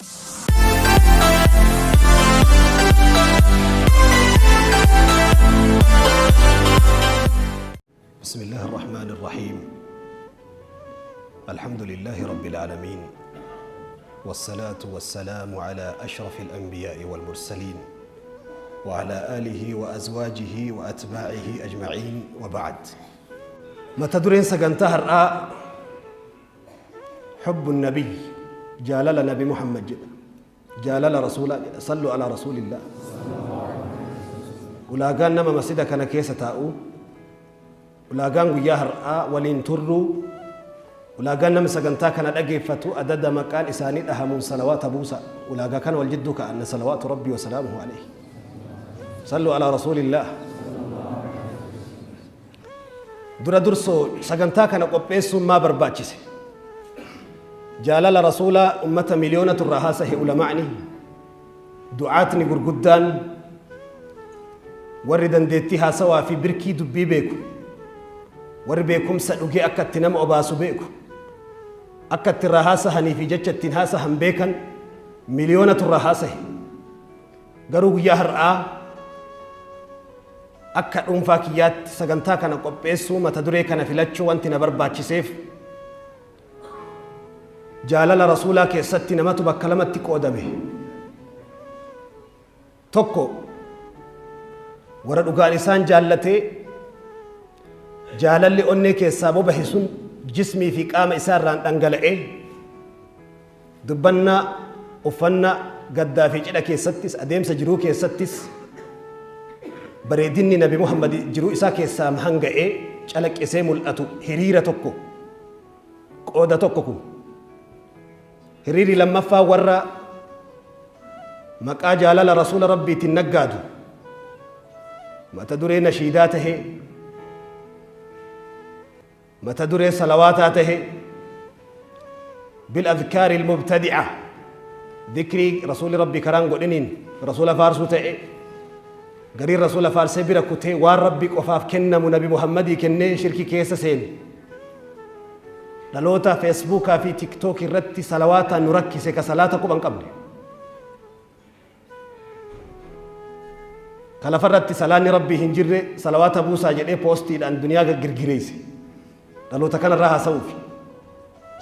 بسم الله الرحمن الرحيم. الحمد لله رب العالمين، والصلاة والسلام على أشرف الأنبياء والمرسلين وعلى آله وأزواجه وأتباعه أجمعين، وبعد. Mata dureen sagantaa har'aa حب النبي، jaalala Nabi Muhammad jedha. Jaalala Rasuulaa jedha. صلوا على رسول الله. Ulaagaan nama masjida kana keessa taa'u, ulaagaan guyyaa har'aa waliin turru, ulaagaan nama sagantaa kana dhageeffatu adada maqaan isaanii dhahamuun salawaata buusa. Ulaagaa kana wal jidduu ka'anna. صلوات ربي وسلامه عليه. صلوا على رسول الله. Dura dursoo sagantaa kana qopheessuun maa barbaachise? Jaalala Rasuulaa ummata miliyoonatu irraa haasahe. Ulama'ni, du'aatni gurguddaan, warri dandeettii haasawaa fi birkii dubbii beeku, warri beekumsa dhugee akka itti nama obaasu beeku, akka itti irraa haasahanii fi jecha ittiin haasahan beekan miliyoonatu irraa haasahe. Garuu guyyaa har'aa akka dhuunfaa kiyyaatti sagantaa kana qopheessuu, mata duree kana filachuu wanti na barbaachiseef, jaalala Rasuulaa keessatti namatu bakka lamatti qoodame. Tokko warra dhugaan isaan jaallatee jaalalli onnee keessaa bobahe sun jismii fi qaama isaa irraan dhangala'ee dubbannaa, uffannaa, gaddaa fi cidha keessattis, adeemsa jiruu keessattis bareedinni Nabi Muhammad jiruu isaa keessaa hanga'ee calaqqisee mul'atu, hiriira tokko, qooda tokko kun. Hiriirri lammaffaa warra maqaa jaalala Rasuula Rabbiitiin naggaadu, mata duree nashiidaa tahee, mata duree salawaataa tahee, بالأذكار المبتدعة، dhikrii Rasuuli Rabbii karaan godhiniin Rasuula faarsuu ta'e, gariin Rasuula faarsee bira kutee waan Rabbi qofaaf kennamu Nabi Muhammadii kennee shirki keessa seene, dhaloota Feesbuukaa fi TikTok irratti salawaataan nu rakkise, ka salaata quban qabne, ka lafarratti salaanni Rabbii hin jirre salawaata buusaa jedhee poostiidhaan duniyaa girgireesse, dhaloota kanarraa haasa'uufi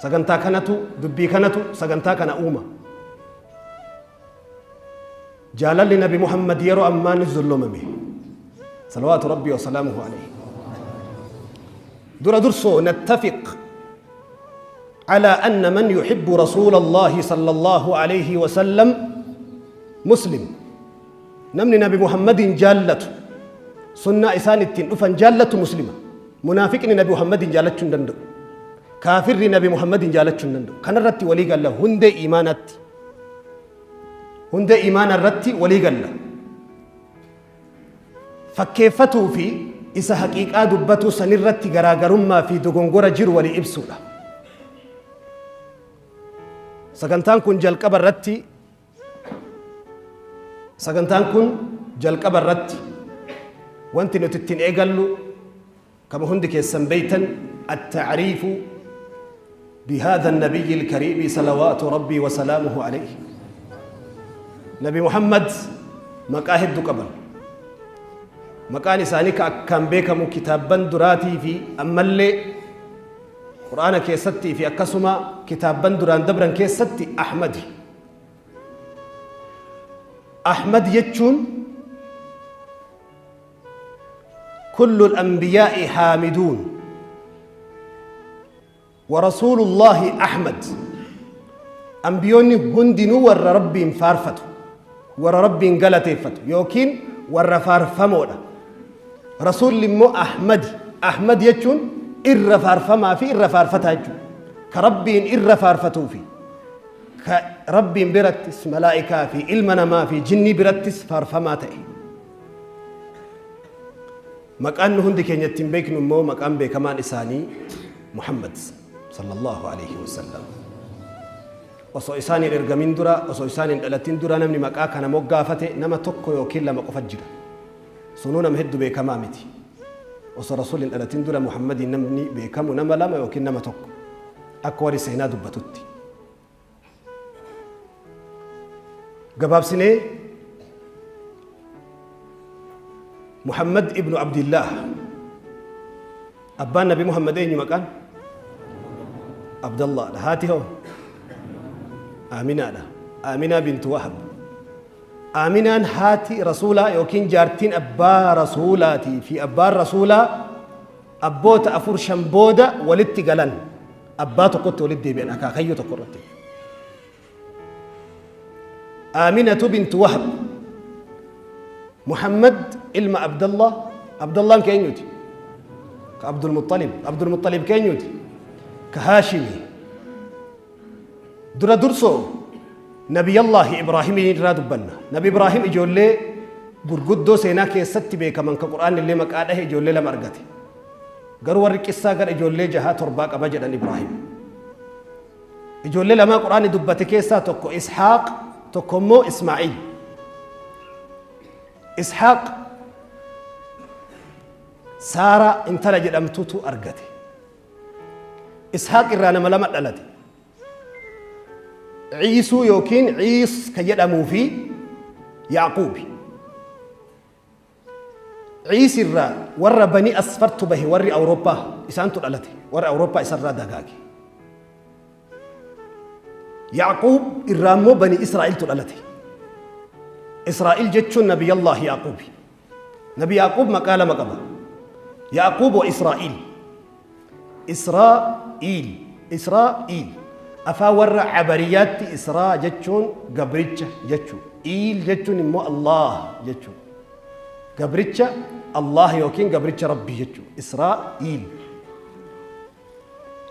sagantaa kanatu, dubbii kanatu sagantaa kana uuma. Jaalalli Nabi Muhammad yeroo ammaa ni zullumame. صلوات ربي وسلامه عليه. Dura dursoo نتفق على أن من يحب رسول الله صلى الله عليه وسلم مسلم. Namni Nabi Muhammadin jaallatu, sunnaa isaan ittiin dhufan jaallatu muslima. Munaafiqni Nabi Muhammadin jaallachuu hin danda'u. Kaafirri Nabi Muhammadin jaallachuu hin danda'u. Kanarratti walii galla. Hundee iimaanaatti, hundee iimaana irratti walii galla. Fakkeeffatuu fi isa haqiiqaa dubbatuu sanirratti garaagarummaa fi dogongora jiru walii ibsuudha. Sagantaan kun jalqaba irratti wanti nuti ittiin eegallu, kama hundi keessan beeytan, التعريف بهذا النبي الكريم صلوات ربي وسلامه عليه. Nabi Muhammad maqaa hedduu qaban. Maqaan isaanii ka akkaan beekamu kitaabban duraatii fi ammallee Qur'aana keessattii fi akkasuma kitaabban duraan dabran keessatti Ahmadi. Ahmad jechuun كل الأنبياء حامدون ورسول الله أحمد. Ambiyoonni hundinuu warra Rabbiin faarfatu, warra Rabbiin galateeffatu yookiin warra faarfamoodha. Rasuulli immoo Ahmadi. Ahmad jechuun irra faarfamaa fi irra faarfataa jechuudha. Ka Rabbiin irra faarfatuu fi ka Rabbiin birattis, malaa'ikaa fi ilma namaa fi jinnii birattis faarfamaa ta'e. Maqaan nu hundi keenya ittiin beeknu immoo, maqaan beekamaan isaanii Muhammad صلى الله عليه وسلم. Osoo isaan hin ergamin dura, osoo isaan hin dhalatin dura, namni maqaa kana moggaafate nama tokko yookiin lama qofa jira. Sunuu nama hedduu beekamaa miti. Osoo Rasuul hin dhalatin dura Muhammadiin namni beekamu nama lama yookiin nama tokko, akka warri seenaa dubbatutti. Gabaabsinee Muhammad ibnu Abdillaah. Abbaan Nabi Muhammad eenyu maqaan? Abdallaadha. Haati hoo? Aaminaadha. Aaminaa bintu Wahab. Aaminaan haati Rasuulaa yookiin jaartiin abbaa Rasuulaatii fi abbaan Rasuulaa abboota afur shan booda walitti galan abbaa tokkotti walitti deebi'an akaakayyuu tokko irratti. Aaminatu bintu Wahab. Muhammad ilma Abdallah. Abdallaan ka eenyuti? Ka Abdul Muxalib. Abdul Muxalib ka eenyuti? Ka Haashimi. Dura dursoo Nabiyallaahi Ibraahimii irraa dubbanna. Nabi Ibraahim ijoollee gurguddoo seenaa keessatti beekaman ka Qur'aanni illee maqaa dhahe ijoollee lama argate. Garuu warri qissaa gara ijoollee jahaa torbaa qaba jedhan Ibraahim. Ijoollee lamaa Qur'aanni dubbate keessaa tokko Ishaaq tokko immoo Ismaa'iil. Ishaaq Saaraa intala jedhamtutu argate. Ishaaq irraa nama lama dhalate. Ciisuu yookiin Ciis ka jedhamuu fi Yaaquubi. Ciis irraa warra Bani Asfartu bahe warri Awurooppaa isaantu dhalate. Warri Awurooppaa isarraa dagaage. Yaaquub irraa immoo Bani Israa'iltu dhalate. Israa'il jechuun Nabiyallaahi Yaaquubi. Nabi Yaaquub maqaa lama qaba. Yaaquub wa Israa'iil. Israa'iil. Israa'iil. Afaan warra Abariyaatti Israa jechuun gabricha jechuu. Iil jechuun immoo Allaah jechuu. Gabricha Allaah yookiin gabricha Rabbii jechuu. Israa'iil.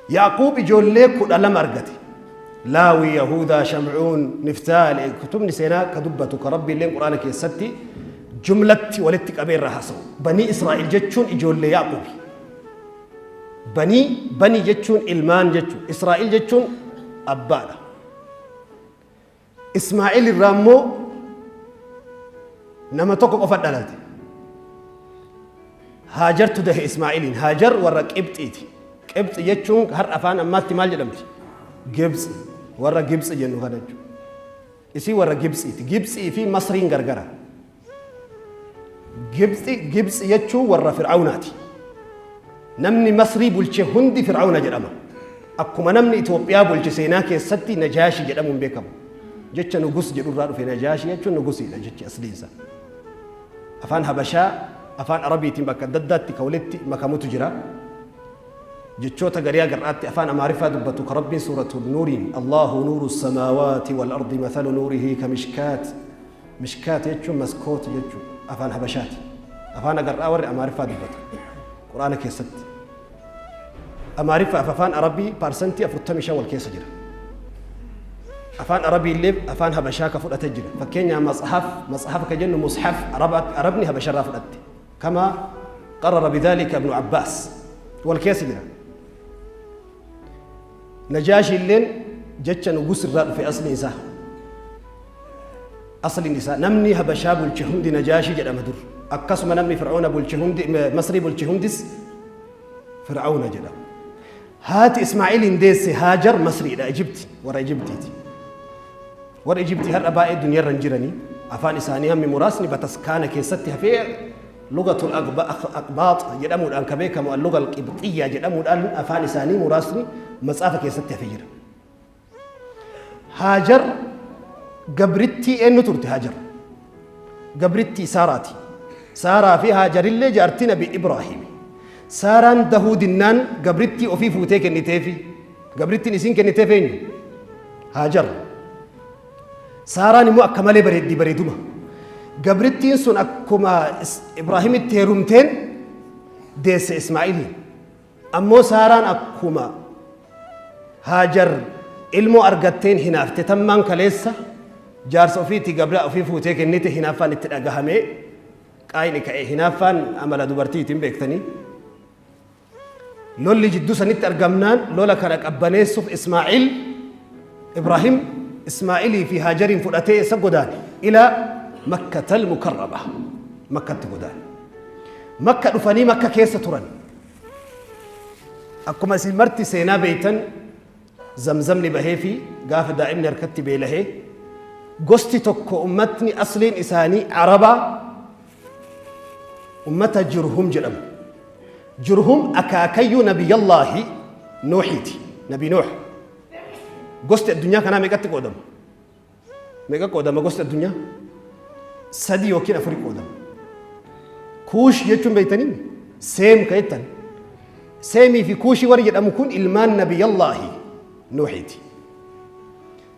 Yaaquub ijoollee 12 argate. Laawii, Yahuudaa, Shamcuun, Niftaal, kutubni seenaa ka dubbatu ka Rabbi illeen Quraana keessatti jumlatti walitti qabee irraa haasa'u. Banii Israa'el jechuun ijoollee Yaaquubi. Banii, banii jechuun ilmaan jechuudha. Israa'el jechuun abbaadha. Ismaa'il irraa immoo nama tokko qofa dhalate. Haajartu dahe Ismaa'iliin. Haajar warra Qibxiiti. Qibxi jechuun har'a afaan ammaatti maal jedhamti? Gibxi. Warra Gibxi jennu kana jechuudha. Isii warra Gibxiiti. Gibxii fi Masriin gargara. Gibxi Gibxi jechuun warra Fir'awnaati. Namni Masrii bulche hundi Fir'awna jedhama. Akkuma namni Itoophiyaa bulche seenaa keessatti Najaashi jedhamuun beekamu. Jecha Nugus jedhurraa dhufe Najaashi jechuun Nugusiidha jechi asliinsa. Afaan Habashaa afaan Arabiitiin bakka adda addaatti ka walitti makamutu jira. Jechoota garii agar'aatti afaan Amaariffaa dubbatu ka Rabbiin suuratul Nuuriin Allahu nuuru samaawaati wal ardi mathalu nuurihi ka mishkaat Mishkaat jechuun maskoot jechuu afaan Habashaati. Afaan agar'aa warri Amaariffaa dubbatu. Qur'aana keessatti. Amaariffaa fi afaan Arabii paarsantii 45 wal keessa jira. Afaan Arabii illee afaan Habashaa ka fudhate jira. Fakkeenyaa matsahaaf, matsahaaf ka jennu mushaf Arabni Habasharraa fudhatte. Kama qarara bidhaalika Ibnu Abbaas. Wal keessa jira. Najaashi illeen jecha nugus irraa dhufe asliin isaa. Asliin isaa namni Habashaa bulche hundi Najaashii jedhama dur. Akkasuma namni Fir'auna bulche hundi Masrii bulche hundis Fir'auna jedhama. Haati Ismaa'iliin deesse Haajar Masriidha Ijibti warra Ijibtiiti. Warri Ijibtii har'a baay'ee duniyarra hin jiranii afaan isaanii hammi muraasni bataskaana keessatti hafee Lugatul Aqbaax jedhamuudhaan ka beekamu al-luga al-Qibxiyyaa jedhamuudhaan afaan isaanii muraasni matsaafa keessatti hafee jira. Haajar gabrittii eenyu turte Haajar? Gabrittii Saaraati. Saaraa fi Haajarillee jaartii Nabi Ibraahimi. Saaraan dahuu dinnaan gabrittii ofii fuutee kenniteefi. Gabrittiin isiin kenniteef eenyu? Haajar. Saaraan immoo akka malee bareeddi bareeduma. Gabrittiin sun akkuma Ibraahimitti heerumteen deesse Ismaa'iliin. Ammoo Saaraan akkuma Haajar ilmoo argatteen hinaafte tammaan kaleessa jaarsa ofiitii gabra ofii fuutee kennite hinaaffaan itti dhagahamee qaayni ka'e. Hinaaffaan amala dubartiitiin beektanii. Lolli jidduu sanitti argamnaan lola kana qabbaneessuuf Ismaa'il Ibraahim Ismaa'ilii fi Haajariin fudhatee eessa godaane? Ilaa Makkatal Mukarrama. Makkatti godaane. Makka dhufanii Makka keessa turan. Akkuma isin marti seenaa beektan Zamzamni bahee fi gaafa daa'imni harkatti beelahee Gosti tokko ummatni asliin isaanii Arabaa ummata Jurhum jedhamu. Jurhum akaakayyuu Nabiyyallaahi Nuuhiiti. Nabi Nuuh. Gosti addunyaa kanaa meeqatti qoodama? Meeqa qoodama gosti addunyaa? Sadi yookiin afuri qoodama. Kuush jechuun beektanii? Seem ka jettan. Seemii fi Kuushii warri jedhamu kun ilmaan Nabiyyallaahi Nuuhiiti.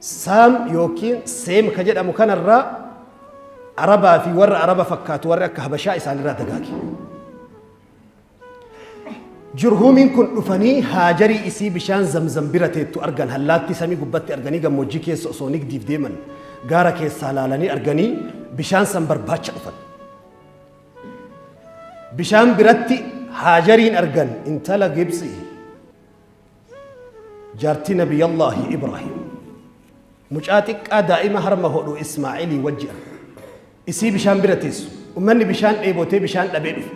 Saam yookiin Seem ka jedhamu kanarraa Arabaa fi warra Araba fakkaatu warri akka Habashaa isaanirraa dagaage. Jurhuumiin kun dhufanii Haajarii isii bishaan Zamzam bira teettu argan, hallaattii samii gubbatti arganii gammoojjii keessa osoo nigdiif deeman gaara keessaa laalanii arganii bishaan san barbaacha dhufan. Bishaan biratti Haajariin argan, intala Gibxii, jaartii Nabiyallaahi Ibraahim. Mucaa xiqqaa daa'ima harma hodhu Ismaa'ilii wajji argan. Isii bishaan bira teessu. Ummanni bishaan dheebotee bishaan dhabee dhufe.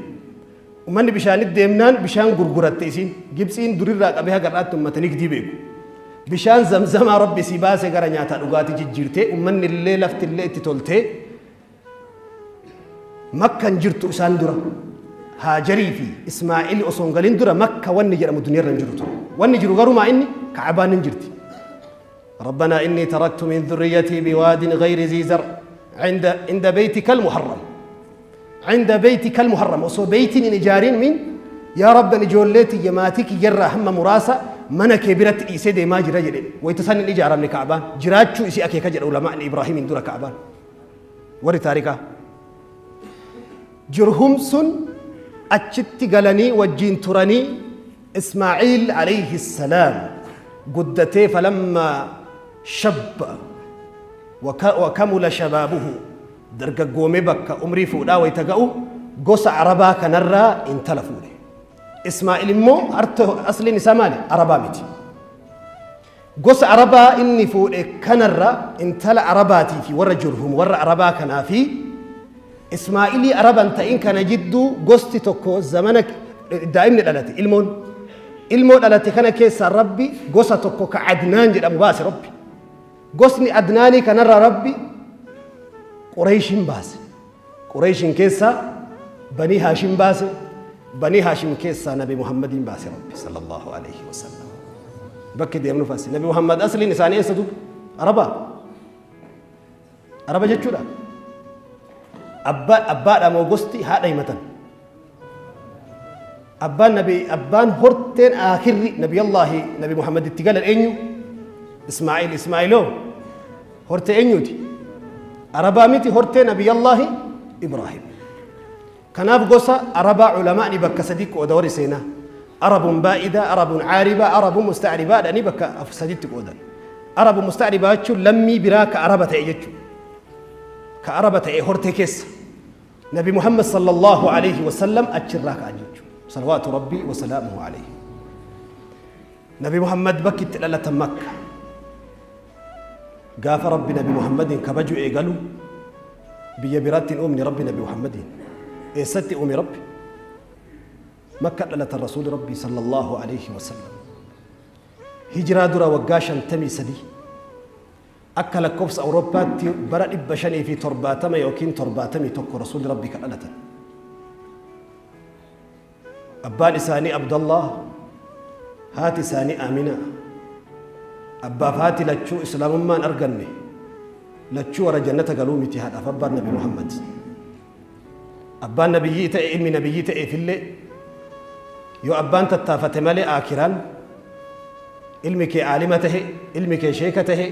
Ummanni bishaanitti deemnaan bishaan gurguratte isiin. Gibxiin durirraa qabee haga har'aatti ummata nigdii beeku. Bishaan Zamzamaa Rabbi isii baase gara nyaataa dhugaatii jijjiirtee ummanni illee lafti illee itti toltee Makkan jirtu isaan dura. Haajarii fi Ismaa'ili osoo hin galin dura Makka wanni jedhamu duniyarra hin jiru ture. Wanni jiru garuu maa inni Ka'abaan hin jirti. ربنا إني تركت من ذريتي بواد غير ذي زرع عند بيتك المحرم، عند بيتك المحرم، osoo beeytiin hin ijaarin min yaa Rabbi ani ijoollee tiyya maatii kiyyarraa hamma muraasa mana kee biratti dhiisee deemaa jira jedhe. Wayita san hin ijaaramne Ka'abaan jiraachuu isii akeeka jedha ulamaan. Ibraahimiin dura Ka'abaan warri taarikaa Jurhum sun achitti galanii wajjiin turanii Ismaa'iil alayhi salaam guddatee falammaa shabba wa kamula shabaabuhu dargaggoomee bakka umrii fuudhaa wayita ga'u gosa Arabaa kanarraa intala fuudhe. Ismaa'il immoo asliin isaa maali? Arabaa miti. Gosa Arabaa inni fuudhe kanarra intala Arabaatii fi warra Jurhum warra Arabaa kanaa fi Ismaa'ilii Araban ta'in kana jidduu gosti tokko zamana daa'imni dhalate, ilmoon ilmoo dhalate kana keessaa Rabbi gosa tokko ka Adnaan jedhamu baase. Rabbi gosni Adnaanii kanarraa Rabbi Qureeshin baase. Qureeshin keessaa Banii Haashim baase. Banii Haashim keessaa Nabi Muhammadiin baase Rabbi sallallahu alaihi wasallam. Bakki deemnu fasi Nabi Muhammad asliin isaanii eessa duuba? Arabaa, Araba jechuudha. Abbaa abbaadha moo gosti haadha himatan? Abbaan nabi, abbaan horteen aakirri Nabiyallaahi Nabi Muhammad itti galan eenyu? Ismaa'il. Ismaa'iloo hortee eenyuuti? Arabaa miti, hortee Nabiyallaahi Ibraahim. Kanaaf gosa Arabaa ulamaani bakka sadi qooda warri seenaa. Arabun baa'ida, Arabun caaribaa, Arabun musta'ribaa dhanii bakka saditti qoodan. Arabun musta'ribaa jechuun lammii biraa ka Araba ta'e jechuudha. Ka Araba ta'e hortee keessa. Nabi Muhammad sallallahu alaihi wasallam achirraa ka'an jechuudha. Salawaatu Rabbii wa salaamuhu alaihi. Nabi Muhammad bakki itti dhalatan Makka. Gaafa Rabbi Nabi Muhammadin kabaju eegalu biyya biraatti hin uumne Rabbi Nabi Muhammadiin. Eessatti uume Rabbi? Makka dhalatan Rasuuli Rabbii sallallahu alaihi wasallam. Hijiraa dura waggaa 53, akka lakkoofsa Awurooppaatti bara 570 yookiin 71 Rasuulli Rabbii kan dhalatan. Abbaan isaanii Abdallah, haati isaanii Amina. Abbaaf haati lachuu Islaamummaan arganne. Lachuu warra jannata galuu miti haadhaaf abbaan Nabi Muhammad. Abbaan nabiyyii ta'e ilmi nabiyyii ta'eefillee yoo abbaan tattaafate malee aakiraan ilmi kee aalima tahe, ilmi kee sheeka tahe,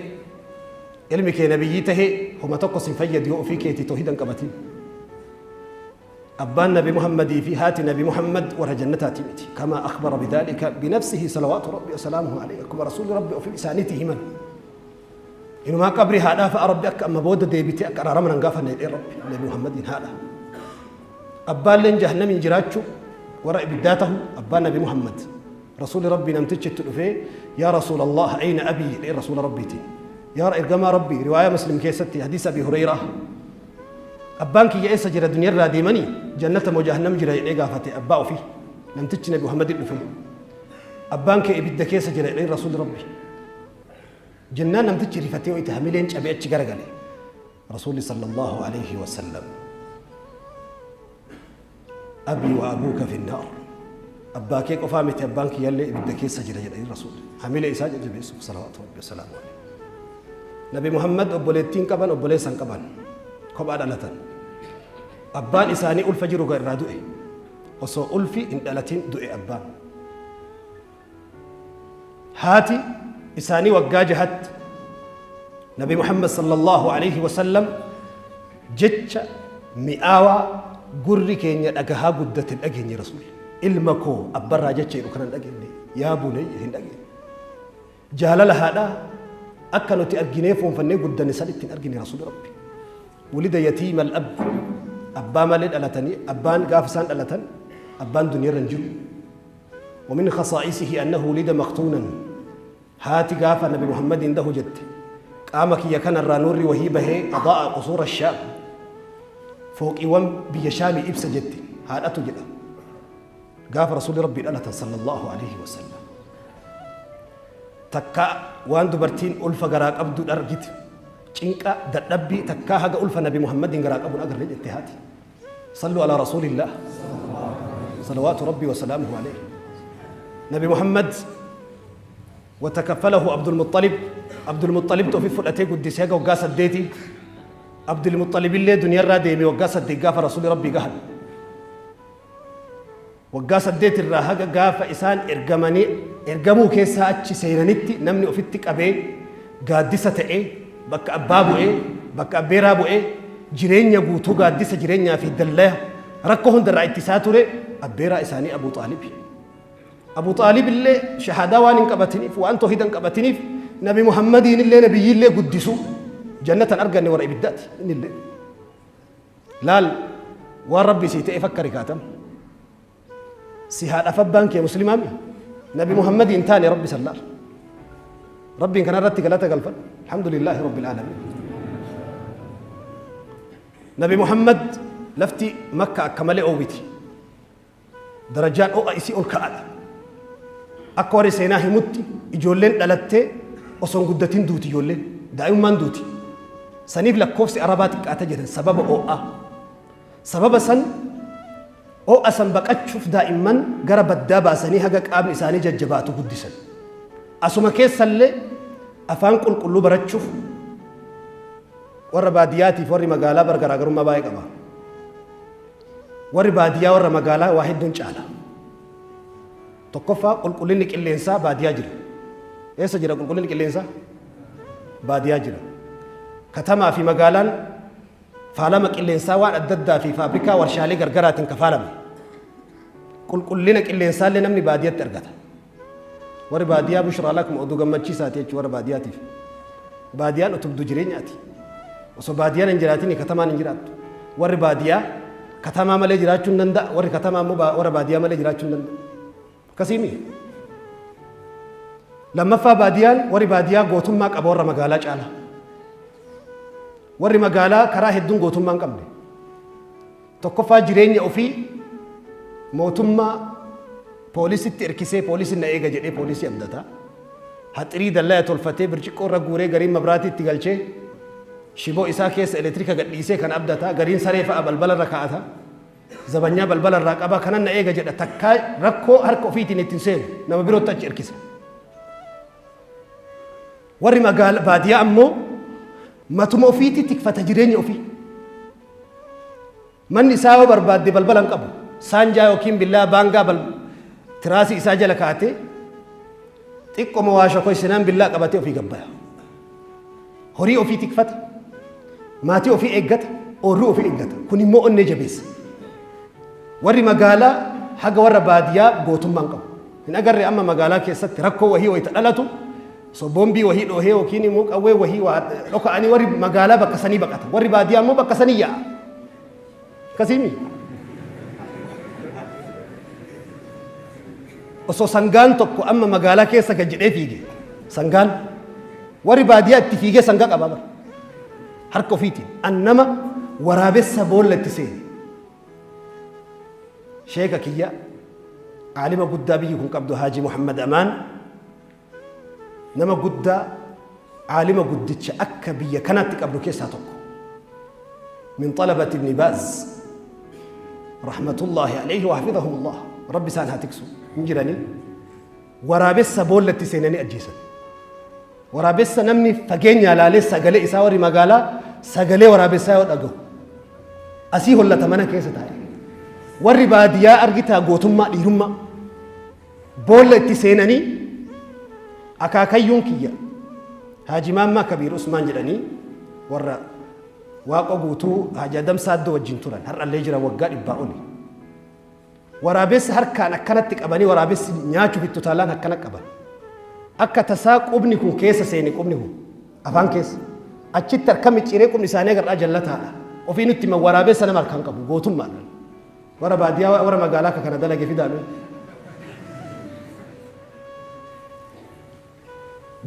ilmi kee nabiyyii tahe homa tokko sin fayyadu yoo ofii keetii toohida hin qabatin. Abbaan Nabi Muhammadii fi haati Nabi Muhammad warra jannataati miti. Kama akhbara bidhalika binafsihi salawaatu Rabbi wa salaamuhu alayhi. Akkuma Rasuulli Rabbi ofii isaaniitii himan. Inumaa qabrii haadhaa fa'a Rabbi akka amma booda deebitee akka araarama nan gaafanne jedhee Rabbi Nabi Muhammadiin haadha. Abbaalleen jahannamiin jiraachuu warra ibiddaa tahu abbaan Nabi Muhammad. Rasuulli Rabbii namtichi itti dhufee yaa Rasuulallah ayna abii jedhee Rasuula Rabbiitiin. Yaa ergamaa Rabbii, riwaayaa Muslim keessatti hadiisa Abi Hureyraa. Abbaan kiyya eessa jira, duniyarraa deemanii jannata moo jahannam jira jedhee gaafate abbaa ofii. Namtichi Nabi Muhammadin dhufe. Abbaan kee ibidda keessa jira jedheen Rasuulli Rabbi. Jennaan namtichi rifatee wayita hamileen cabee achi garagale. Rasuulli sallallahu alayhi wa sallam abii wa abuuka fi nnaar, abbaa kee qofaa miti, abbaan kiyyallee ibidda keessa jira jedhanii Rasuulli hamilee isaa jajjabeessuuf, salawaatu rabbi wasalaamu alayhi. Nabi Muhammad obboleettiin qaban, obboleessan qaban, kophaa dhalatan. Abbaan isaanii ulfa jiru irraa du'e, osoo ulfi hin dhalatin du'e abbaan. Haati isaanii waggaa jahatti Nabi Muhammad sallallahu alayhi wasallam jecha mi'aawaa gurri keenya dhagahaa guddate hin dhageenye. Rasuulli "ilma koo" abbarraa jecha jedhu kana hin dhageenye. "Yaa bunayya" hin dhageenye. Jaalala haadhaa akka nuti arginee fuunfannee guddanne san ittiin argine Rasuulli Rabbi. Wulida yatiima al-ab, abbaa malee dhalatanii, abbaan gaafa isaan dhalatan abbaan duniyaarra hin jiru. ومن خصائصه أنه ولد مختونا. Haati gaafa Nabi Muhammadin dahu jette, "Qaama kiyya kanarraa nuurri wahii bahee أضاء قصور الشام, fooqiiwwan biyya Shaamii ibsa" jette. Haadhatu jedha gaafa Rasuulli Rabbii dhalatan sallallahu alaihi wasallam. Takka waan dubartiin ulfa garaa qabdu argite, cinqa dadhabbii takkaa haga ulfa Nabi Muhammadin garaa qabuun agarre jette haati. صلوا على رسول الله صلوات ربي وسلامه عليه. نبي محمد وتكفله عبد المطلب. عبد المطلب tu fudhatee guddisee haga waggaa 8. عبد المطلب illee duniyaarraa deeme waggaa 8 gaafa Rasuulli Rabbii gahan. Waggaa 8 irraa haga gaafa isaan ergamanii ergamuu keessaa achi seenanitti namni ofitti qabee gaaddisa ta'ee, bakka abbaa bu'ee, bakka abbeeraa bu'ee, jireenya guutuu gaaddisa jireenyaa fi dallaya rakkoo hundarraa ittisaa ture abbeeraa isaanii Abu Xaalibi. Abu Xaalib illee shahaadaa waan hin qabatiniif, waan toohida hin qabatiniif, Nabi Muhammadiin illee nabiyyiillee guddisu jannatan arganne, warra ibiddaati innillee. Laal, waan Rabbi sii ta'e fakka rikaatam. Si haadhaaf abbaan kee muslimaami, Nabi Muhammadiin taane Rabbi sallaal. Rabbiin kanarratti galata galfadhu. الحمد لله رب العالمين. Nabi Muhammad lafti Makka akka malee oowwiti. Darajaan ho'a isii ol ka'aadha. Akka warri seenaa himutti ijoolleen dhalattee osoo hin guddatin duuti, ijoolleen daa'imummaan duuti. Saniif lakkoofsi Arabaa xiqqaata jedhan, sababa ho'aa. Sababa san ho'a san baqachuuf daa'imman gara baddaa baasanii haga qaamni isaanii jajjabaatu guddisan. Asuma keessallee afaan qulqulluu barachuuf warra baadiyyaatiif warri magaalaa bar garaagarummaa baay'ee qaba. Warri baadiyyaa warra magaalaa waa hedduun caala. Tokkoffaa, qulqullinni qilleensaa baadiyyaa jira. Eessa jira qulqullinni qilleensaa? Baadiyyaa jira. Katamaa fi magaalaan faalama qilleensaa waan adda addaa fi faabrikaa warshaalee gargaraatiin kafaalame. Qulqullina qilleensaallee namni baadiyyatti argata. Warri baadiyyaa بشرى لكم, oduu gammachiisaati jechuudha warra baadiyyaatiif. Baadiyyaan utubduu jireenyaati. Osoo baadiyyaan hin jiraatin katamaan hin jiraattu. Warri baadiyyaa katamaa malee jiraachuu hin danda'a. Warri katamaa immoo warra baadiyyaa malee jiraachuu hin danda'u. Akkasiimi. Lammaffaa, baadiyyaan warri baadiyyaa gootummaa qaba warra magaalaa caala. Warri magaalaa karaa hedduun gootummaa hin qabne. Tokkoffaa, jireenya ofii mootummaa poolisitti hirkisee, "Poolisiin na eega" jedhee poolisii abdata. Haxirii dallaa tolfatee, birciqqoo irra guuree, gariin mabraatii itti galchee, shiboo isaa keessa elektiriika gadhiisee kan abdata. Gariin saree fa'a balbala irra kaa'ata. Zabanyaa balbala irraa qaba, "Kanan na eega" jedha. Takkaa rakkoo harka ofiitiin ittiin seenu, nama birootti achi hirkisa. Warri magaala baadiyyaa ammoo matuma ofiitti tikfata jireenya ofii. Manni isaa yoo barbaadde balbala hin qabu. Saanjaa yookiin billaa baangaa tiraasii isaa jala kaa'atee, xiqqoma waa shokoysinaan billaa qabatee ofii gabbaya. Horii ofii tikfata. Maatii ofii eeggata. Oorruu ofii eeggata. Kun immoo onnee jabeessa. Warri magaalaa haga warra baadiyyaa gootummaa hin qabu. Hin agarre, amma magaalaa keessatti rakkoo wahii wayita dhalatu, osoo boombii wahii dhoohee yookiin immoo qawwee wahii waa dhoka'anii, warri magaalaa bakka sanii baqata. Warri baadiyyaa immoo bakka sanii yaa'a. Akkasiimi. Osoo sangaan tokko amma magaalaa keessa gad jedhee fiige, sangaan warri baadiyyaa itti fiigee sangaa qaba bara. Harka ofiitiin. An nama waraabessa boolla itti seene. Sheeka kiyya, aalima guddaa biyyi kun qabdu, Haaji Muhammad Amaan, nama guddaa, aalima guddicha akka biyya kanatti qabdu keessaa tokko. Min xalabati Ibni Baaz rahmatullaahi alayhi wa hafidhahumullah, Rabbi isaan haa tiksu, hin jiranii waraabessa boollatti seenanii ajjeesan. Waraabessa namni fageenyaa laalee sagalee isaa, warri magaalaa sagalee waraabessaa yoo dhagahu asii hollata mana keessa taa'e. Warri baadiyyaa argitaa gootummaa dhiirummaa boolla itti seenanii. Akaakayyuun kiyya Haaji Maammaa Kabiir Usmaan jedhanii, warra Waaqoo Guutuu, Haaji Adam Saaddoo wajjin turan, har'allee jira waggaa 100 oli. Waraabessa harkaan akkanatti qabanii, waraabessi nyaachuuf itti utaalaan akkana qaban. Akka tasaa qubni kun keessa seene, qubni kun afaan keessa. Achitti harka micciiree qubni isaanii agarraa jallataadha. Ofii nutti himan, waraabessa nama harkaan qabu gootummaadhaan. Warra baadiyyaa, warra magaalaa akka kana dalage fidaame.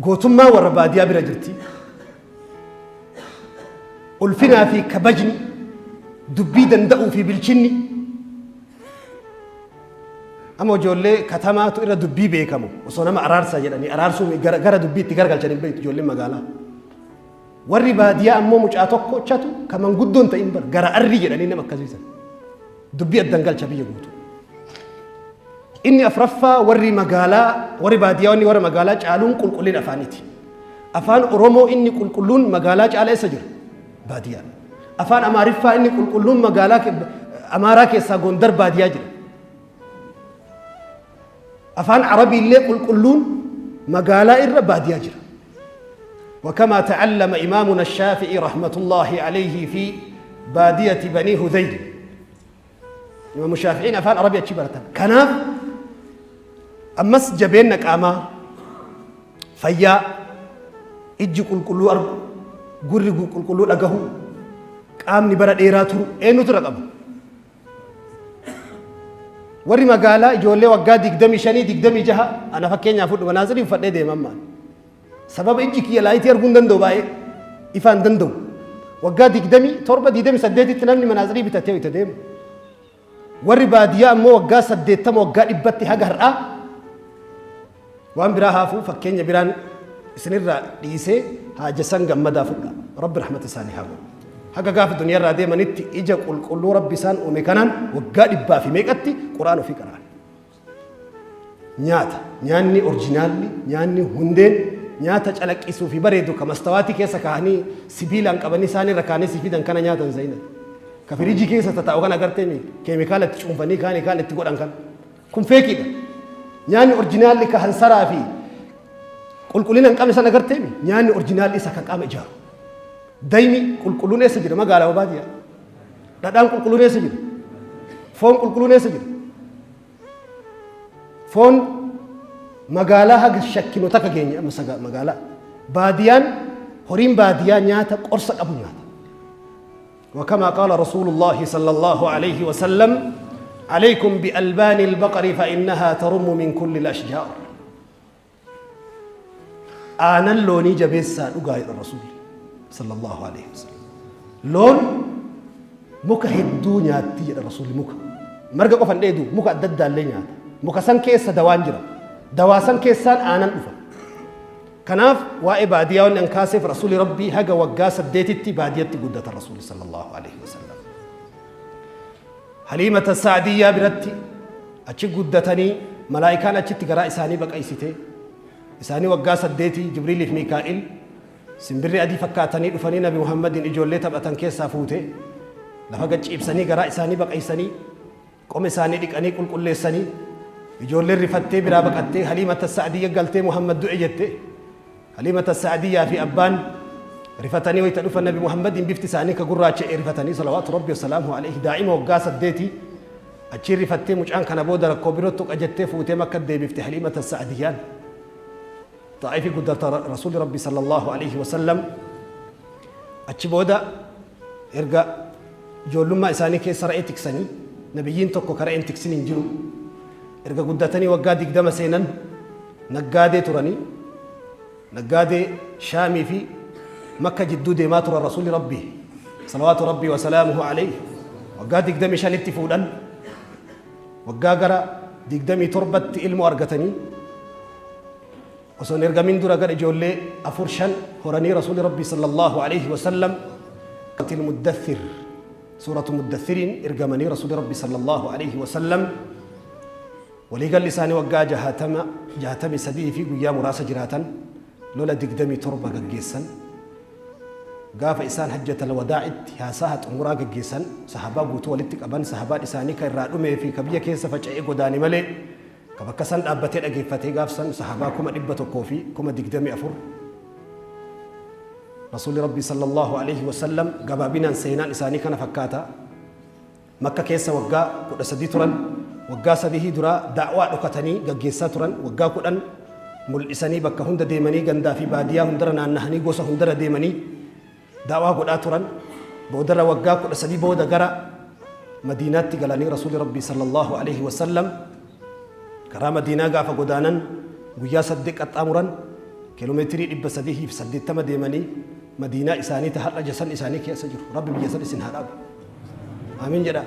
Gootummaa warra baadiyyaa bira jirti. Ulfinaa fi kabajni, dubbii danda'uu fi bilchinni. Amma ijoollee katamaatu irra dubbii beekamu, osoo nama araarsaa jedhanii araarsuu gara dubbii itti garagalchan hin beektu ijoolleen magaalaa. Warri baadiyyaa ammoo mucaa tokkochatu ka manguddoon ta'in bar gara arrii jedhanii nama akkasiisan. Dubbii addan galcha biyya guutuu. Inni afraffaa, warri magaalaa, warri baadiyyaa wanni warra magaalaa caaluun qulqullina afaaniiti. Afaan Oromoo inni qulqulluun magaalaa caala eessa jira? Baadiyyaa. Afaan Amaariffaa inni qulqulluun magaalaa Amaaraa keessaa Gondar baadiyyaa jira. Afaan Arabii illee qulqulluun magaalaa irra baadiyyaa jira. وكما تعلم إمامنا الشافعي رحمة الله عليه في بادية بني هذيل. Imaamu Shaafi'iin afaan Arabii achi baratan. Kanaaf ammas jabeenna qaamaa, fayyaa, ijji qulqulluu argu, gurri qulqulluu dhagahu, qaamni bara dheeraa turu eenyutu irra qaba? Warri magaalaa ijoollee waggaa 25, 26, ana fakkeenyaaf fudhu, manaazirii uffadhee deema ammaan. Sababa ijji kiyya laayitii arguu hin danda'u, baay'ee ifaa hin danda'u. Waggaa 27, 28tti namni manaazirii bitatee itti deema. Warri baadiyyaa ammoo waggaa 80, waggaa 100tti haga har'aa. Waan biraa haafuu, fakkeenya biraan isinirraa dhiisee, Haaja San Gammadaa fudha. Rabbi rahmata isaanii haa godhu. Haga gaafa duniyaarraa deemanitti ija qulqulluu Rabbi isaan uume kanaan waggaa dhibbaa fi meeqatti Qur'aan ofii qara'an. Nyaata, nyaanni orjinaalli, nyaanni hundeen, nyaata calaqqisuu fi bareedu ka mastawaatii keessa kaa'anii sibiilaan qabanii isaan irra kaa'anii si fidan kana nyaatan zayina. Ka firiijii keessa tataa'u kana agartee mi keemikaala itti cuunfanii kaanii kaan itti godhan kan. Kun feekiidha. Nyaanni orjinaalli ka hansaraa fi qulqullina hin qabne sana agartee mi nyaanni orjinaalli isa ka qaama ijaaru. Daymi qulqulluun eessa jira, magaalaa baadiyyaa? Dhadhaan qulqulluun eessa jira? Foon qulqulluun eessa jira? Foon magaalaa haga shakkinu takka geenye amma saga magaalaa. Baadiyaan, horiin baadiyaa nyaata qorsa qabu nyaata. وكما قال رسول الله صلى الله عليه وسلم: عليكم بألبان البقر فإنها ترم من كل الأشجار. Aanan loonii jabeessaa dhugaa jedha Rasuulli sallallahu alaihi wasallam. Loon muka hedduu nyaatti jedha Rasuulli. Muka marga qofa hin dheedu, muka adda addaallee nyaata. Muka san keessa dawaan jira. Dawaa san keessaan aanan dhufa. Kanaaf waa'ee baadiyyaa wanni an kaaseef, Rasuulli Rabbii haga waggaa 8tti baadiyyatti guddatan Rasuulli sallallahu alaihi wasallam. Haliimata Sa'diyyaa biratti achi guddatanii, malaa'ikaan achitti garaa isaanii baqaysite. Isaanii waggaa 8 Jibriiliif Miikaa'il simbirri adii fakkaatanii dhufanii Nabi Muhammadin ijoollee taphatan keessaa fuute. Lafa gad ciibsanii, garaa isaanii baqaysanii, qoma isaanii dhiqanii qulqulleessanii. Ijoolleen rifattee biraa baqattee Haliimata Sa'diyya galtee Muhammad du'e jette. Haliimata Sa'diyyaa fi abbaan rifatanii wayita dhufan, Nabi Muhammadin bifti isaanii ka gurraacha'e rifatanii, salawaatu Rabbi wasalaamuhu alayhi, daa'ima waggaa 8. Achiin rifattee, mucaan kana booda rakkoo biroo tuqa jettee fuutee Makka deebifte Haliimata Sa'diyyaan. Xaa'ifi guddata Rasuulli Rabbi sallallahu alayhi wasallam. Achi booda erga ijoollummaa isaanii keessa re'ee tiksanii, nabiyyiin tokko ka re'een tiksin hin jiru. Erga guddatanii waggaa 20 seenan naggaadee turanii, naggaadee Shaamii fi Makka jidduu deemaa turan Rasuulli Rabbi salawaatu Rabbii wasalaamuhu alayhi. Waggaa 25tti fuudhan. Waggaa gara 27tti ilmoo argatanii. Osoo hin ergamin dura gara ijoollee afur shan horanii Rasuulli Rabbii sallallahu alayhi wasallam. Muddathir. Suuratu Muddathiriin ergamanii Rasuuli Rabbi sallallahu alaihi wasallam waliigalli isaanii waggaa jahatama jahatamii sadii fi guyyaa muraasa jiraatan, lola 27 gaggeessan. Gaafa isaan hajjatal wadaa'itti haasaha xumuraa gaggeessan, sahabaa guutuu walitti qaban, sahabaan isaanii ka irraa dhumee fi ka biyya keessa faca'ee godaane malee ka bakka san dhaabbatee dhageeffatee gaafsan sahabaa 124,000. Rasuulli Rabbii sallallahu alaihi wasallam gabaabinaan seenaan isaanii kana fakkaata. Makka keessa waggaa 13 turan. Waggaa sadihii duraa da'waa dhokatanii gaggeessaa turan. Waggaa 10 mul'isanii bakka hunda deemanii, gandaa fi baadiyaa hundara naannahanii, gosa hundara deemanii da'waa godhaa turan. Boodarra waggaa 13 booda gara Madiinaatti galanii Rasuulli Rabbii sallallahu alaihi wasallam karaa Madiinaa gaafa godaanan guyyaa 8 qaxxaamuran, kiiloomeetirii 380 deemanii Madiinaa isaanii ta har'a jasan isaanii keessa jiru. Rabbi biyya san isin haa dhaabu. Amiin jedha.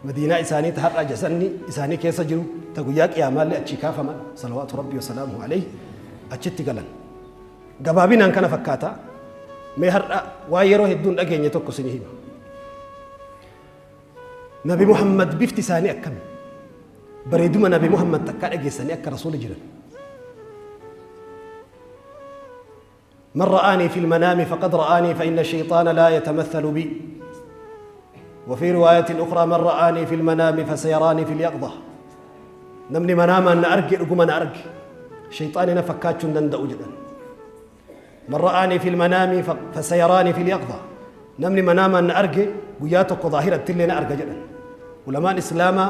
Madiinaa isaanii ta har'a jasanni isaanii keessa jiru, ta guyyaa qiyaamaallee achii kaafaman salawaatu Rabbii wasalaamuhu alayhi achitti galan. Gabaabinaan kana fakkaata. Mee har'a waan yeroo hedduun dhageenye tokko isinii hima. Nabi Muhammad bifti isaanii akkami? Bareeduma Nabi Muhammad takkaa dhageessanii akka rasuula jiran? من رآني في المنام فقد رآني فإن الشيطان لا يتمثل بي. وفي رواية أخرى: من رآني في المنام فسيراني في اليقظة. Namni manaamaan na arge dhuguma na arge, shayxaani na fakkaachuu hin danda'u jedhan. من رآني في المنام فسيراني في اليقظة. Namni manaamaan na arge guyyaa tokko zaahiratti illee na arga jedhan. Ulamaan Islaamaa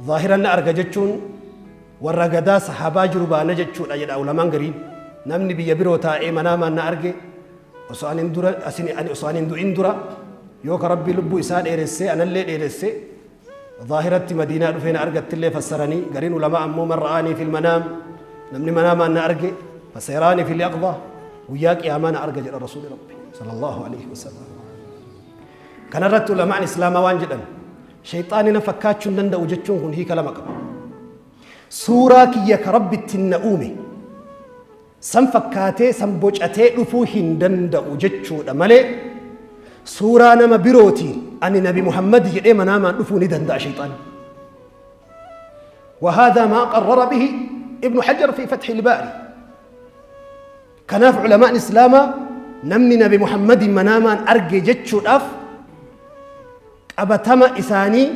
zaahiran na arga jechuun warra gadaa sahaabaa jiru baana jechuudha jedha ulamaan gariin. Namni biyya biroo taa'ee manaamaan na arge, osoo ani dura ani osoo ani hin du'in dura, yoo ka Rabbi lubbuu isaa dheeressee anallee dheeresse, zaahiratti Madiinaa dhufee na argattillee fassaranii. Gariin ulamaa ammoo من رآني في المنام, namni manaamaan na arge, فسيراني في اليقظة, guyyaa qiyaamaa na arga jedha Rasuuli Rabbi sallallahu alaihi wasallam. Kanarratti ulamaan Islaamaa waan jedhan, shayxaani na fakkaachuu hin danda'u jechuun kun hiika lama qaba. Suuraa kiyya ka Rabbi ittiin na uume san fakkaatee, san bocatee dhufuu hin danda'u jechuudha malee, suuraa nama birootiin ani Nabi Muhammad jedhee manaamaan dhufuu ni danda'a shayxaani. وهذا ما قرر به ابن حجر في فتح الباري. Kanaaf ulamaan Islaamaa namni Nabi Muhammadin manaamaan arge jechuudhaaf qabatama isaanii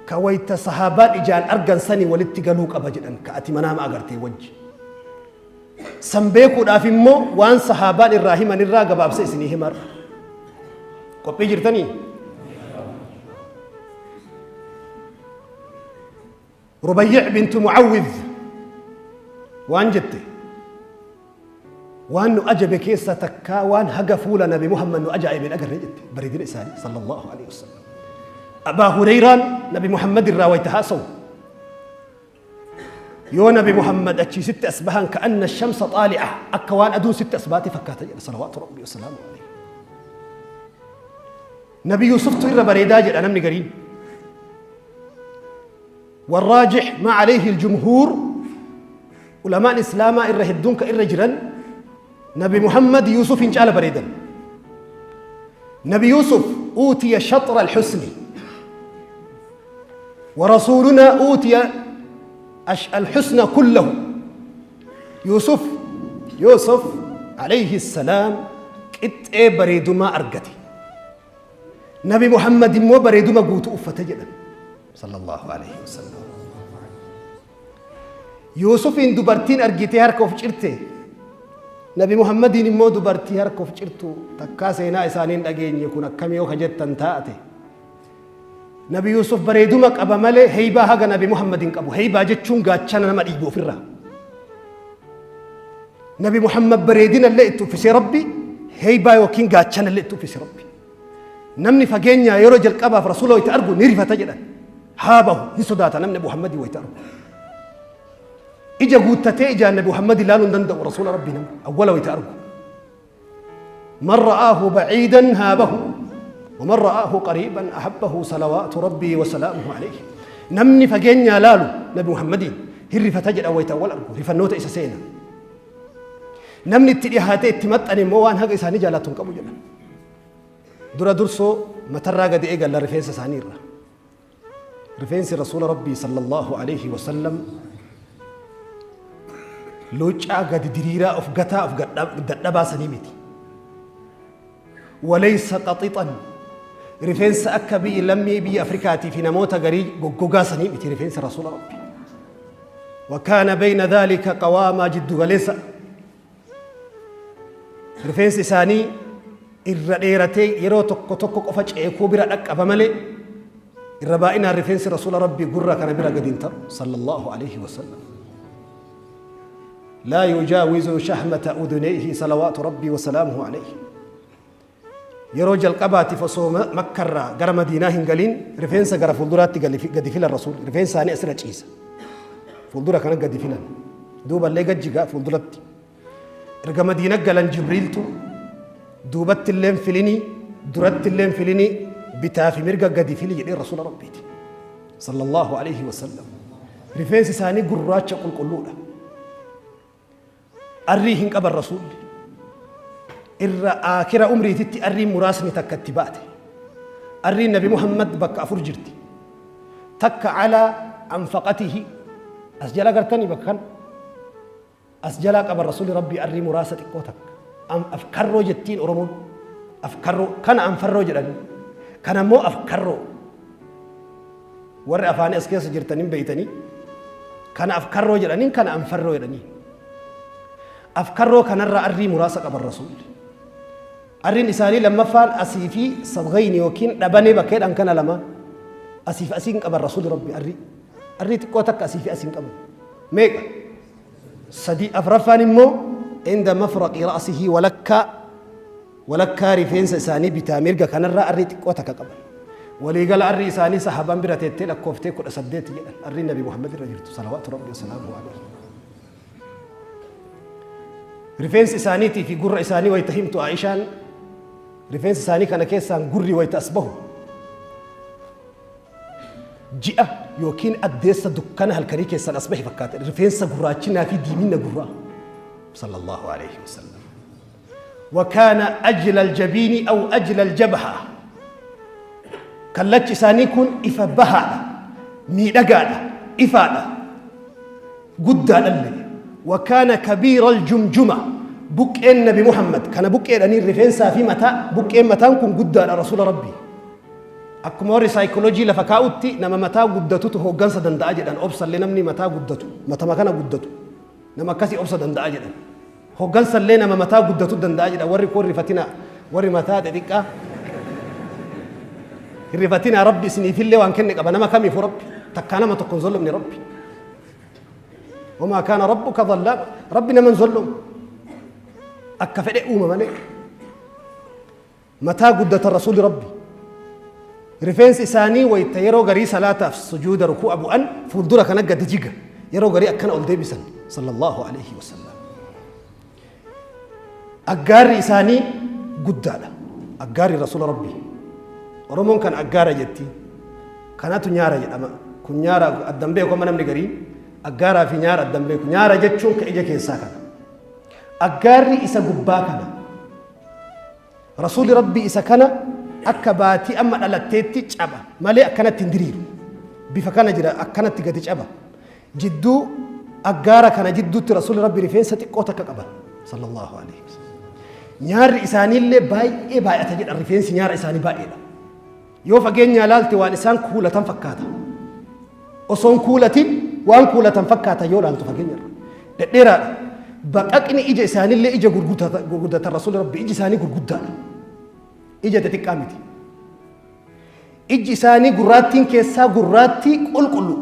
ka wayta sahaabaan ijaan argan sanii walitti galuu qaba jedhan, ka ati manaama agartee wajji. San beekuudhaaf immoo waan sahaabaan irraa himan irraa gabaabsa isinii himarra. Qophii jirtanii? Rubayyi' bintu Mucawwidh waan jette, waan nu ajabe keessa takkaa waan haga fuula Nabi Muhammad nu ajaa'ibe hin agarre jette, bareedina isaanii sallallahu alaihi wasallam. Abaa Hureyraan Nabi Muhammad irraa wayta haasawu, yoo Nabi Muhammad achii sitti as bahan, كأن الشمس طالعة, akka waan aduun sitti as baate fakkaata jedha salawaatu Rabbii wasalaamu alayhi. Nabi Yusuftu irra bareedaa jedha namni gariin. والراجح ما عليه الجمهور, علماء الإسلام إر هدون كإر جران، نبي محمد يوسف إن شاء بريدا. نبي يوسف أوتي شطر الحسن ورسولنا أوتي الحسن كله. يوسف عليه السلام qixxee bareedumaa argate, Nabi Muhammad immoo bareeduma guutuu uffate jedhan sallallahu alaihi wasallam. Yuusufiin dubartiin argitee harka of cirte, Nabi Muhammadiin immoo dubartii harka of cirtu takkaa seenaa isaaniin dhageenye. Kun akkamii yoo ka jettan taate, Nabi Yuusuf bareeduma qaba malee heybaa haga Nabi Muhammad hin qabu. Heybaa jechuun gaachana nama dhiibu ofirraa. Nabi Muhammad bareedina illee itti uffisee Rabbi, heybaa yookiin gaachana illee itti uffise Rabbi. Namni fageenyaa yeroo jalqabaaf Rasuula wayita argu ni rifata jedhan. Haa bahu ni sodaata namni Muhammadii wayita argu. Ija guuttatee ijaan Nabi Muhammad ilaaluu hin danda'u Rasuula Rabbii namni awwala wayita argu. من رآه بعيدا هابه ومن رآه قريبا أحبه صلوات ربي وسلامه عليه. Namni fageenyaa laalu Nabi Muhammadiin hirrifata jedha wayita awwal argu, rifannoota isa seena. Namni itti dhiyaatee itti maxxane immoo waan haga isaanii jaalatu hin qabu jedhan. Dura dursoo matarraa gadi eegalla rifeensa isaanii irra. Rifeensi Rasuula Rabbii sallallahu alaihi wasallam luuccaa gadi diriiraa of gataa of dadhabaa sanii miti. Walaysa qaxixan, rifeensa akka biyyi lammii biyya Afrikaatii fi namoota garii goggogaa sanii miti rifeensa Rasuula Rabbii. Wakaana bayna dhaalika qawaamaa, jiddu galeessa. Rifeensi isaanii irra dheeratee yeroo tokko tokko qofa ceekuu bira dhaqqaba malee irra baay'inaan rifeensi Rasuula Rabbii gurra kana bira gadi hin ta'u sallallahu alaihi wasallam. Laa yujaawizu shahmata udunayhi salawaatu Rabbii wasalaamuhu alayhi. Yeroo jalqabaatiif osoo Makkarraa gara Madiinaa hin galiin rifeensa gara fuulduraatti gadi filan Rasuulli. Rifeensa isaanii asirra ciisa. Fuuldura kana gadi filan. Duuballee gajjigaa fuulduratti. Erga Madiina galan Jibriiltu duubatti illee filinii duratti illee filinii bitaa fi mirga gadi fili jedhee Rasuula Rabbiiti. Sallallahu alaihi wasallam. Rifeensi isaanii gurraacha qulqulluudha. Arrii hin qaban Rasuulli. Irra aakira umriititti arriin muraasni takka itti baate. Arriin Nabi Muhammad bakka afur jirti. Takka calaa anfaqatihi, as jala gartanii bakka kana. As jalaa qaban Rasuulli Rabbii arrii muraasa xiqqoo takka. Afkarroo jettiin Oromoon. Afkarroo kana anfarroo jedhanii. Kana immoo afkarroo. Warri afaanii as keessa jirtan hin beeytanii. Kana afkarroo jedhaniin, kana anfarroo jedhanii. Afkarroo kanarraa arrii muraasa qaban Rasuulli. Arriin isaanii lammaffaan asii fi sadghayni yookiin dhabanee bakka jedhan kana lamaan. Asii fi asiin qaban Rasuulli Rabbi arrii. Arrii xiqqoo takka asii fi asiin qaban. Meeqa? Sadi. Afraffaan immoo inda mafraqi ra'sihi, walakkaa walakkaa rifeensa isaanii bitaa mirga kanarraa arrii xiqqoo takka qaban. Waliigala arrii isaanii sahaabaan bira teettee lakkooftee 18 jedhan arrii Nabi Muhammad irra jirtu salawaatu Rabbi wasalaamu alayhi. Rifeensi isaaniitii fi gurra isaanii wayita himtu Aishaan, rifeensa isaanii kana keessaan gurri wayita as bahu ji'a yookiin addeessa dukkana halkanii keessaan as bahe fakkaata. Rifeensa gurraachinaa fi diimina gurraa. Sallallahu alayhi wasallam. وكان أجل الجبين أو أجل الجبهة، kallachi isaanii kun ifa bahaadha, miidhagaadha, ifaadha, guddaadhallee. وكان كبير الجمجمة، buqqeen Nabi Muhammad kana buqqeedhanii rifeensaa fi mataa, buqqeen mataan kun guddaadha. Rasuula Rabbii akkuma warri saayikooloojii lafa kaa'utti nama mataa guddatutu hooggansa danda'a jedhan. Obsallee namni mataa guddatu, matama kana guddatu, nama akkasii obsa danda'a jedhan. Hooggansallee nama mataa guddatu danda'a jedhan. Warri kun rifatina, warri mataa xixiqqaa hin rifatinaa. Rabbi isiniifillee waan kenne qaba. Nama kamiifu Rabbi takkaa nama tokko hin zollomne. Rabbi وما كان ربك ظلاما، Rabbi nama hin zollomu, akka fedhe uuma malee. Mataa guddata Rasuuli Rabbi. Rifeensi isaanii wayta yeroo garii salaataaf sujuuda ruku'a bu'an fuuldura kana gadi jiga, yeroo garii akkana ol deebisan sallallahu alaihi wasallam. Aggaarri isaanii guddaadha. Aggaarri Rasuula Rabbii, Oromoon kan aggaara jetti, kanatu nyaara jedhama. Kun nyaara addan beeku. Amma namni garii aggaaraa fi nyaara addan beeku. Nyaara jechuun ka ija keessaa kana, aggaarri isa gubbaa kana. Rasuulli Rabbii isa kana akka baatii amma dhalatteetti caba malee akkanatti hin diriiru. Bifa kana jira, akkanatti gadi caba. Jidduu aggaara kana jidduutti Rasuulli Rabbii rifeensa xiqqoo takka qaban sallallahu alaihi wasallam. Nyaarri isaaniillee baay'ee baay'ata jedhan. Rifeensi nyaara isaanii baay'eedha. Yoo fageenyaa laalte waan isaan kuulatan fakkaata. Osoon kuulatin waan kuulatan fakkaata yoo laaltu fageenyarra. Dhedheeraadha. Baqaqni ija isaaniillee ija gurguddatan. Rasuulli Rabbi iji isaanii gurguddaadha. Ija xixiqqaa miti. Iji isaanii gurraattiin keessaa gurraattii qulqullu.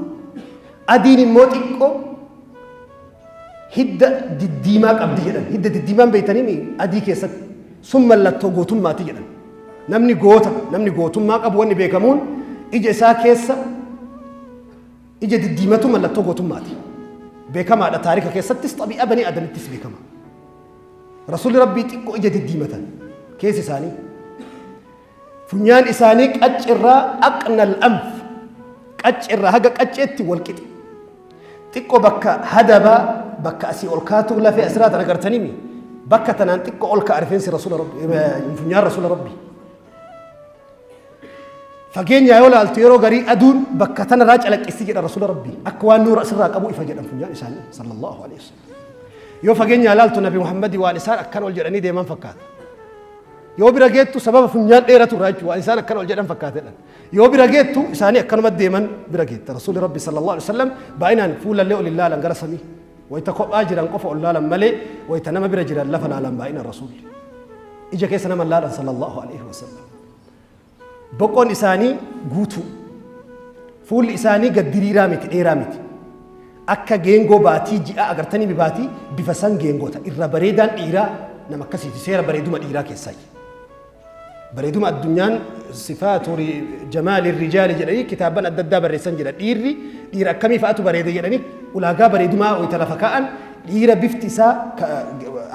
Adiin immoo xiqqoo hidda diddiimaa qabdi jedhan. Hidda diddiimaan beeytanii adii keessatti sun mallattoo gootummaati jedhan. Namni goota, namni gootummaa qabu wanni beekamuun ija isaa keessa ija diddiimatu mallattoo gootummaati. Beekamaadha, taarika keessattis xabii'a banii adamittis beekama. Rasuulli Rabbii xiqqoo ija diddiimatan keessi isaanii. Funyaan isaanii qaccirraa aqnal anf, qaccirraa haga qacceetti wal qixe. Xiqqoo bakka hadabaa, bakka asii ol kaatu lafee asirraa tan agartanii, bakka tanaan xiqqoo ol ka'a rifeensi Rasuula Rabbi, funyaan Rasuula Rabbii. Fageenya yoo laaltu yeroo garii aduun bakka tanarraa calaqqisi jedha Rasuula Rabbii. Akka waan nuura asirraa qabu ifa jedhan funyaan isaanii sallallahu alaihi wasallam. Yoo fageenya laaltu Nabi Muhammadi waan isaan akkan ol jedhanii deeman fakkaata. Yoo bira geettu sababa funyaan dheeratu irraa jechuudha waan isaan akkan ol jedhan fakkaata jedhan. Yoo bira geettu isaanii akkanuma deeman bira geetta. Rasuulli Rabbi sallallahu alaihi wasallam baay'inaan fuulallee ol hin laalan gara samii. Wayita kophaa jiran qofa ol laalan malee wayita nama bira jiran lafa laalan baay'inaan Rasuulli. Ija keessa nama laalan sallallahu alaihi wasallam. Boqoon isaanii guutuu. Fuulli isaanii gad diriiraa miti, dheeraa miti. Akka geengoo baatii ji'aa agartanii mi baatii bifa san geengoota. Irra bareedaan dhiiraa nama akkasiiti, seera bareeduma dhiiraa keessaa. Bareeduma addunyaan sifaatu jamaali rijaali jedhanii kitaabban adda addaa barreessan jira. Dhiirri dhiira akkamii fa'atu bareeda jedhanii ulaagaa bareedumaa wayita lafa kaa'an, dhiira bifti isaa,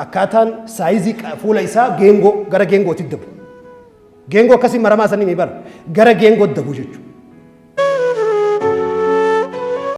akkaataan saayizii fuula isaa geengoo gara geengootti dabu. Geengoo akkasii maramaa sanii mi bara gara geengoo dabu jechuudha.